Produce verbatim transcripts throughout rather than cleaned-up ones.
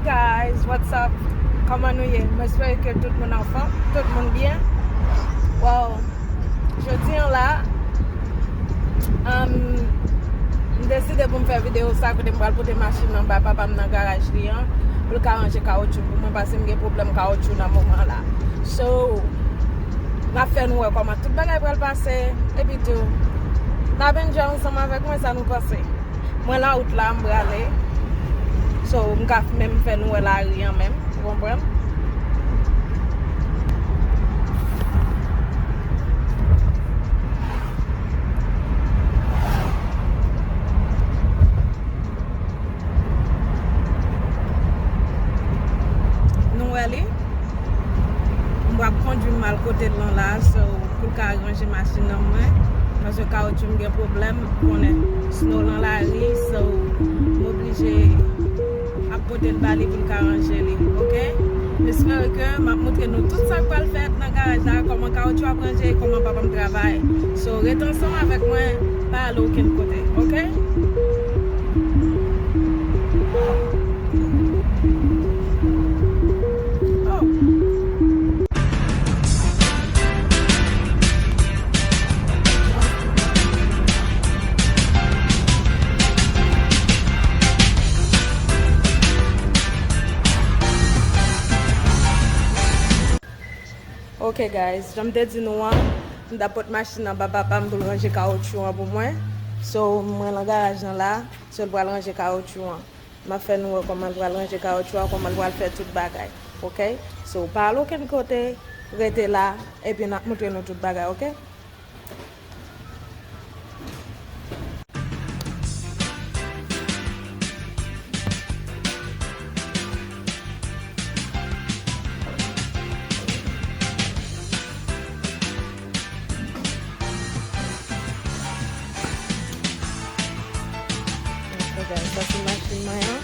Guys, what's up? Kòman nou ye? Mwen espere ke tout moun anfòm, tout moun byen. Wow, jodi an la, um, m deside pou m fè videyo sa kote m pral pote machin nan bay papa m nan garaj li an pou l ka ranje kawotchou pou mwen, paske m gen pwoblèm kawotchou nan moman la. So, n ap fè nou wè kòman tout bagay pral pase. Epi tou, n ap enjoy ansanm avèk mwen, sa nou panse? Mwen nan wout la, m prale. So, m ka menm fè nou wè lari an menm, ou konprann? Nou wè li? M pral kondui m al kote l lan la, so, pou l ka ranje machin nan mwen, paske kawotchou m gen pwoblèm, ou konnen, snow lan lari, so, m oblije ap pote l ba li pou l ka ranje li, oke? M espere ke m ap montre nou tout sa k pral fèt nan garaj la, kòman kawotchou ap ranje, kòman papa m travay. So, rete ansanm avèk mwen, pa ale okenn kote, oke? Oh. Ok guys, jan m te di nou an, m t ap pot machin nan ba papa m pou l ranje kawotchou an pou mwen. So, mwen nan garaj nan la, so l pral ranje kawotchou an. M ap fè nou wè kòman l pral ranje kawotchou an, kòman l pral fè tout bagay. Ok? So, pa al okenn kote, rete la, epi n ap montre nou tout bagay, ok? Ok, guys, sa se machin mwen an.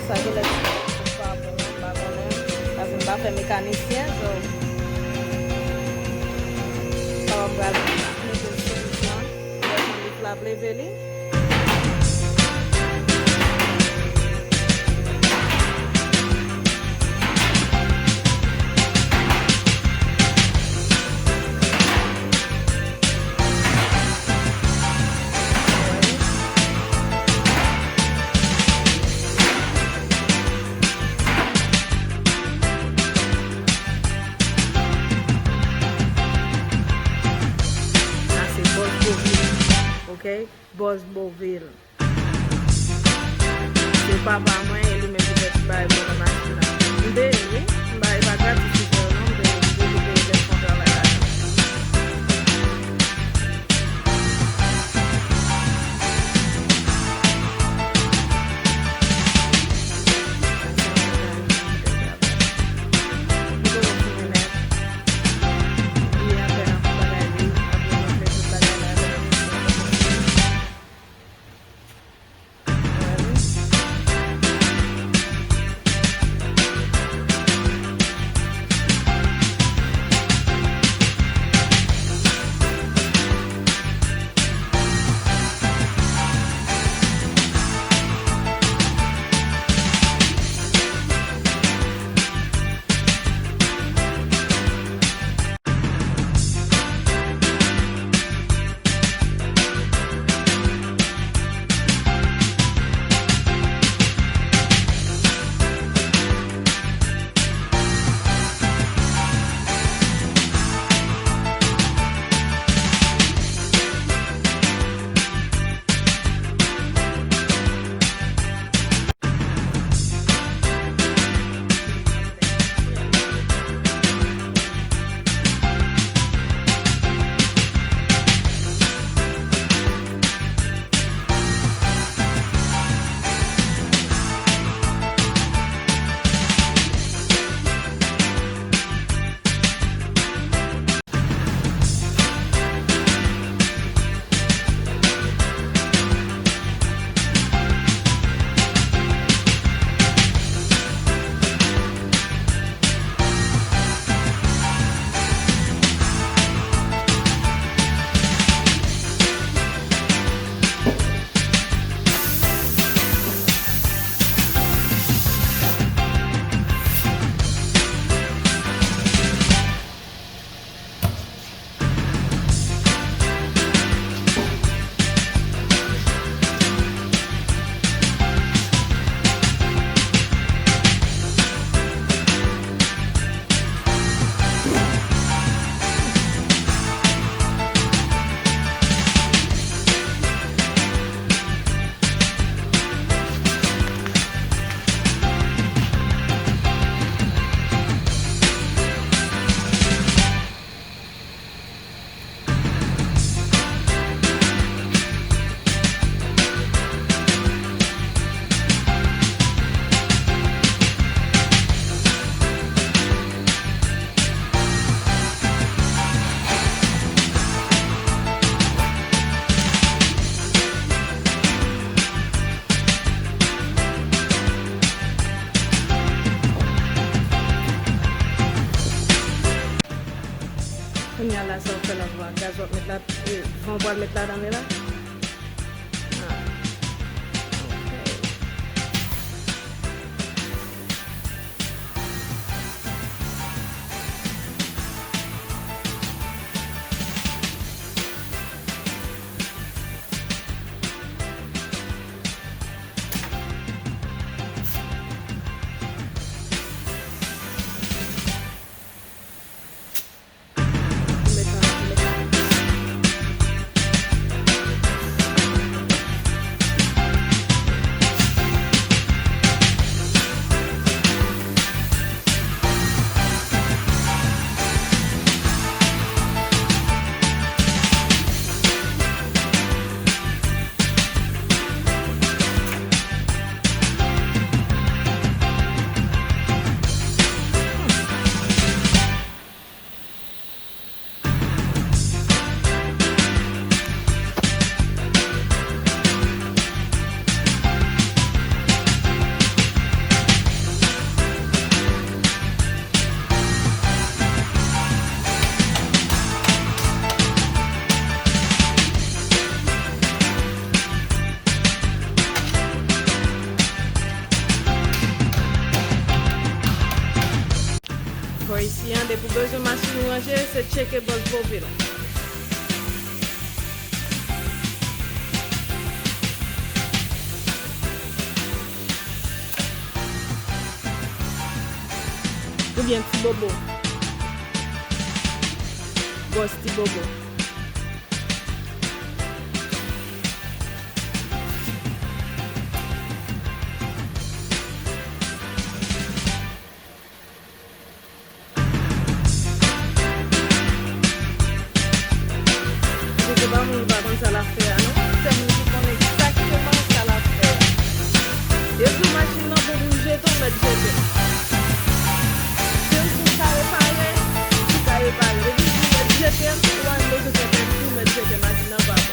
Sa genlè ti pa bon, m pa konnen. Paske m pa fè mekanisyen, so, sa w ap pral mete l sou lis lan. Lè chandif la ap leve li. Sa se Bòs Bovil, ok? Bòs Bovil. Se papa mwen, e li menm ki fè ti bagay pou mwen nan machin nan. M peye l, wi. M pa, e pa gratis li fè yo, non. M peye l, m peye l, m peye l, m peye l, m peye l. Gaz w ap met la, e, van w pral met ladan l la? Ah. Ok. Bò isi a, depi w bezwen machin ou ranje, se tcheke bòs Bovil. Oubyen Ti Bobo. Bòs Ti Bobo. Misye se pa moun ki pa konn sa l ap fè a, non. Se moun ki konn egzakteman sa l ap fè a. Yo di w machin nan bon pou l jete, w mèt jete l. Menm si w ka repare, ou ka repare. Depi w di w mèt jete l, ou pa menm bezwen fè penti, w mèt jete, machin nan pa bon.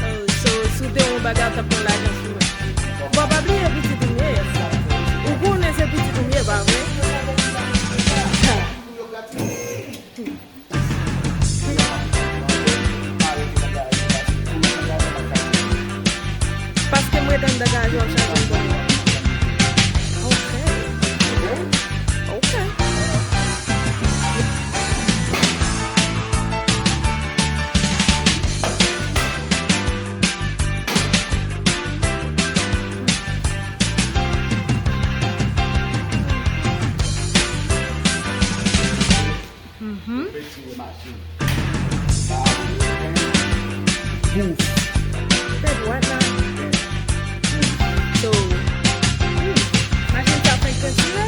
Oh, so, si w te yon bagay, w t ap pran lajan sou mwen. Bon, pa bliye pitit ou m ye. Ou konnen se pitit ou m ye, pa vre? Paske m ret anndan garaj ou ap chaje m pou mwen. Ok. Ok. Mhm. Retire machin. Sa a, bouf. Tèt dwat la. So, hmm, machin sa fenk pentire?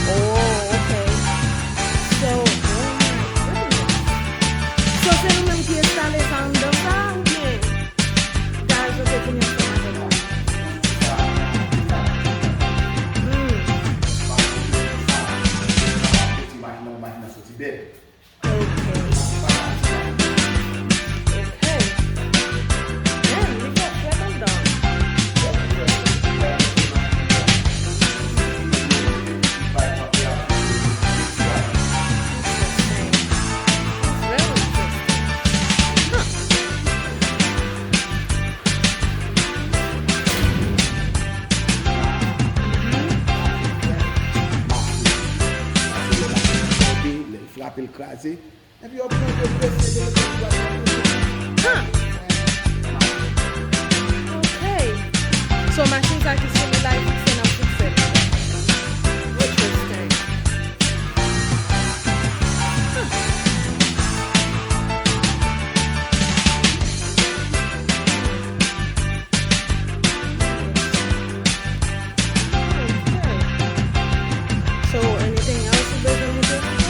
Oh, ok. So, oh my goodness. So, se nou menm ki enstale sa anndan sa, oubyen? Gaz yo te vini ansanm avèk ou. Hmm. Ok. Ok. Damn, li fè frèt anndan. Interesting. It's very interesting. Huh. Mhm. Frape l kraze. Epi yo pran de prese de mete pou al nan. Huh. Ok. So, machin sa ki sou li la, e fikse n ap fikse l. Interesting. Huh. Ok. So, anything else ou bezwen moute ankò?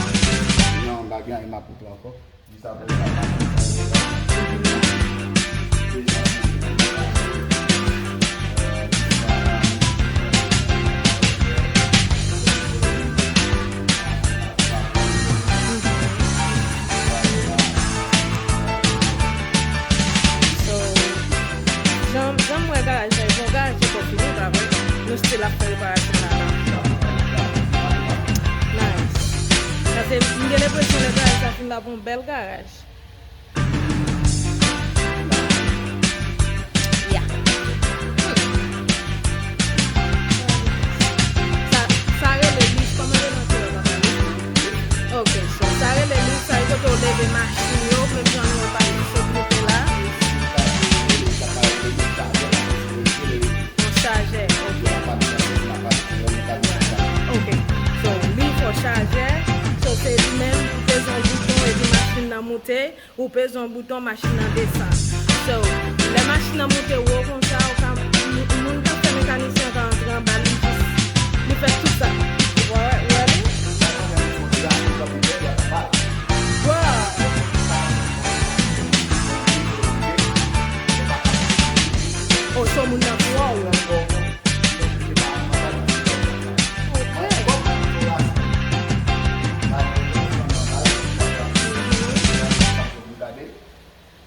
Non, m pa gen anyen m ap moute ankò. Jis apre sa, m ap moute ankò. So, jan, jan m wè garaj la, e pa yon garaj ki fini, pa vre? Nou still ap fè reparasyon ladan. Nice. Paske m gen lenpresyon lè garaj sa fin la, pa yon bèl garaj. Yeah. Hmm. Sa, sa rele lift, kòman rele an kreyòl, papa? Lift? Ok, so, sa rele lift, sa e kote w leve machin yo, menm jan nou wè pa sot moute la. Yon chajè, ok. Ok, so, lift yon chajè, so, se li menm, ou peze yon bouton, epi machin nan moute. Ou peze yon bouton, machin nan desann. So, lè machin nan moute wo konsa, ou ka, moun k ap fè mekanisyen an ka antre anba li, jis, li fè tout sa. Ou wè, ou wè li? Wow! Oh, so moun nan twò wo. Ok.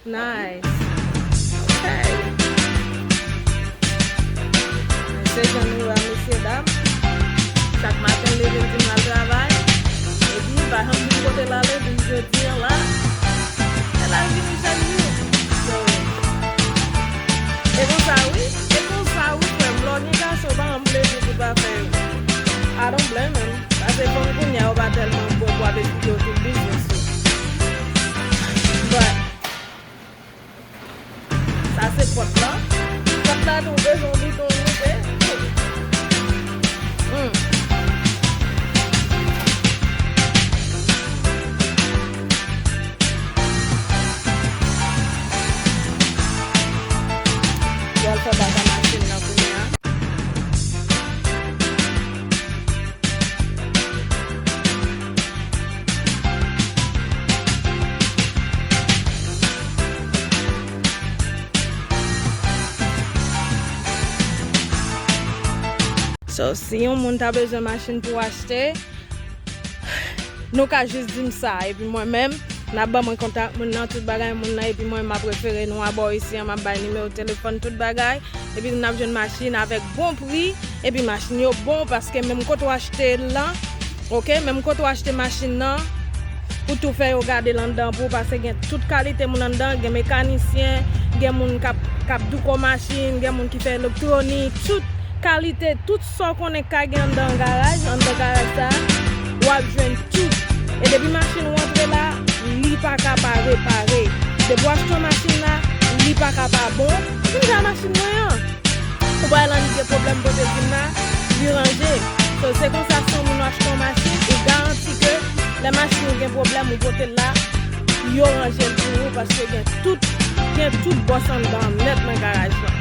Nice. Ok. Se jan nou wè, mesye dam. Chak maten, l leve, l di m l al travay. Epi, l pa janm di m kote l ale, vin jodi an la. E l al vini chak jou. So, e konsa, wi. E konsa, wi, frè m. Lè w gen gason, pa janm plede pou pa fè yo. I don't blame him. Paske fanm kounye a, yo pa tèlman bon pou ap esplike yo tout biznis yo. But, Sa se pòt la. Pòt la tou bezwen yon bouton moute. Hmm. Pral fè bak a machin nan kounye a. So, si yon moun ta bezwen machin pou achte, nou ka jis di m sa. Epi mwen menm, n ap ban mwen kontak moun nan, tout bagay moun nan, epi mwen, m ap refere nou a bò isi an, m ap bay nimewo telefòn, tout bagay. Epi n ap jwenn machin avèk bon pri, epi machin yo bon, paske menm kote w achte l lan, ok, menm kote w achte machin nan, ou tou fè yo gade l anndan pou ou, paske gen tout kalite moun anndan, gen mekanisyen, gen moun k ap, k ap douko machin, gen moun ki fè elektwonik, tout kalite, tout sa w konnen k ka gen anndan garaj, anndan garaj sa, w ap jwenn tout. E depi machin ou antre la, li pa ka pa repare. Depi w achte yon machin la, li pa ka pa bon. Menm jan machin mwen an. Ou pa wè lè li gen pwoblèm pote vin la, li ranje. So, se konsa, si yon moun achte yon machin, ou garanti ke lè machin ou gen pwoblèm, ou pote l la, yo ranje l pou ou, paske gen tout, gen tout bòs anndan nèt nan garaj lan.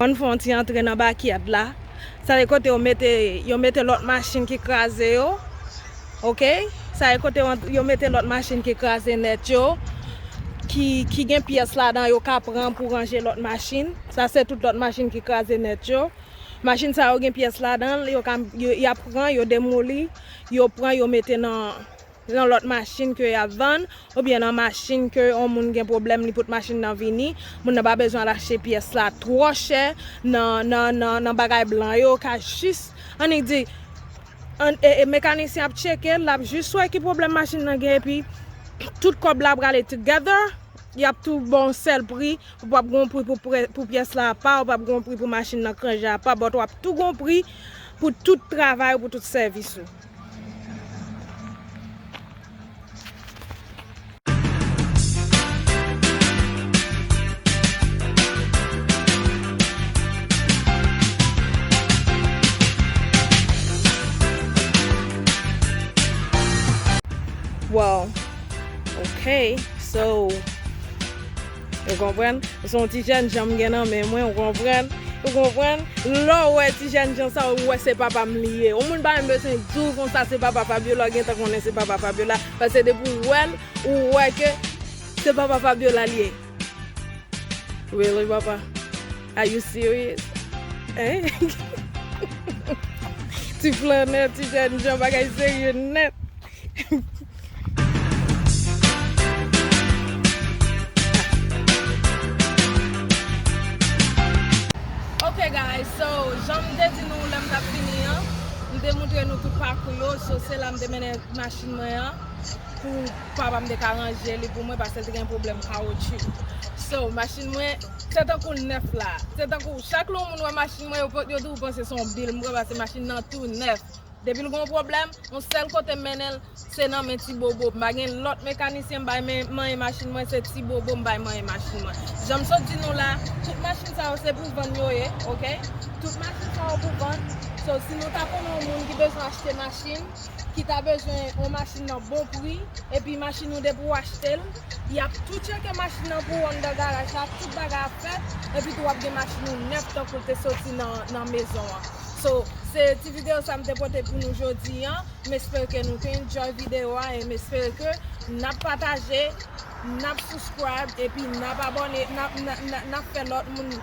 Ann fè yon ti antre nan backyard la. Sa se kote yo mete, yo mete lòt machin ki kraze yo. Oke? Sa se kote yo, yo mete lòt machin ki kraze nèt yo. Ki, ki gen pyès ladan yo ka pran pou ranje lòt machin. Sa se tout lòt machin ki kraze nèt yo. Machin sa yo gen pyès ladan l, yo ka, yo, y ap pran, yo demoli, yo pran, yo mete nan, nan lòt machin ke y ap vann, oubyen nan machin ke yon moun gen pwoblèm, li pot machin nan vini, moun nan pa bezwen al achte pyès la twò chè nan, nan, nan, nan bagay blan yo, ka jis, annik di, an, e, e mekanisyen ap tcheke l, l ap jis wè ki pwoblèm machin nan gen, epi tout kòb la prale together, y ap tou ba w yon sèl pri, w p ap gen yon pri pou, pou pyès la apa, w p ap gen yon pri pou machin nan k ranje apa, but w ap tou gen yon pri pou tout travay ou, pou tout sèvis ou. Wow. Ok. So, ou konprann? Se yon ti jènjan m gen nan men mwen, ou konprann? Ou konprann? Lè w wè ti jènjan sa, ou wè se papa m li ye. Yon moun pa menm bezwen di w konsa se papa Fabiola, w gentan konnen se papa Fabiola. Paske depi w wè l, ou wè ke se papa Fabiola li ye. Really, papa? Are you serious? Hein? Ti flannè, ti jènjan, bagay serye nèt. Ok, guys, so, jan m te di nou lè m t ap fini an, m te montre nou tout pakou yo, so, se la m te mennen machin mwen an, pou papa m te ka ranje li pou mwen, paske l te gen pwoblèm kawotchou. So, machin mwen, se tankou nèf la. Se tankou, chak lè yon moun wè machin mwen, yo, yo toujou panse se yon bil m pran, paske machin nan tou nèf. Depi l gen yon pwoblèm, yon sèl kote m mennen l, se nan men Ti Bobo. M pa gen lòt mekanisyen m bay men, manyen machin mwen, se Ti Bobo m bay manyen machin mwen. Jan m sot di nou la, tout machin sa yo se pou vann yo ye, ok? Tout machin sa yo pou vann. So, si nou ta konnen yon moun ki bezwen achte machin, ki ta bezwen yon machin nan bon pri, epi machin ou depi w achte l, y ap tou tcheke machin nan pou ou anndan garaj la, tout bagay ap fèt, epi tou w ap gen machin ou nèf tankou l te soti nan, nan mezon an. So, se ti videyo sa m te pote pou nou jodi an. M espere ke nou te enjoy videyo a e m espere ke n ap pataje, n ap subscribe, epi n ap abòne, n ap, n ap, n ap, n ap fè lòt moun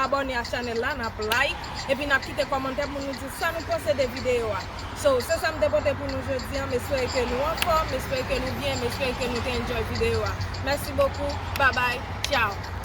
abòne a chanèl la, n ap like, epi n ap kite kòmantè pou nou di sa nou panse de videyo a. So, se sa m te pote pou nou jodi an. M espere ke nou anfòm, m espere ke nou byen, m espere ke nou te enjoy videyo a. Mèsi bokou, babay, tchaw.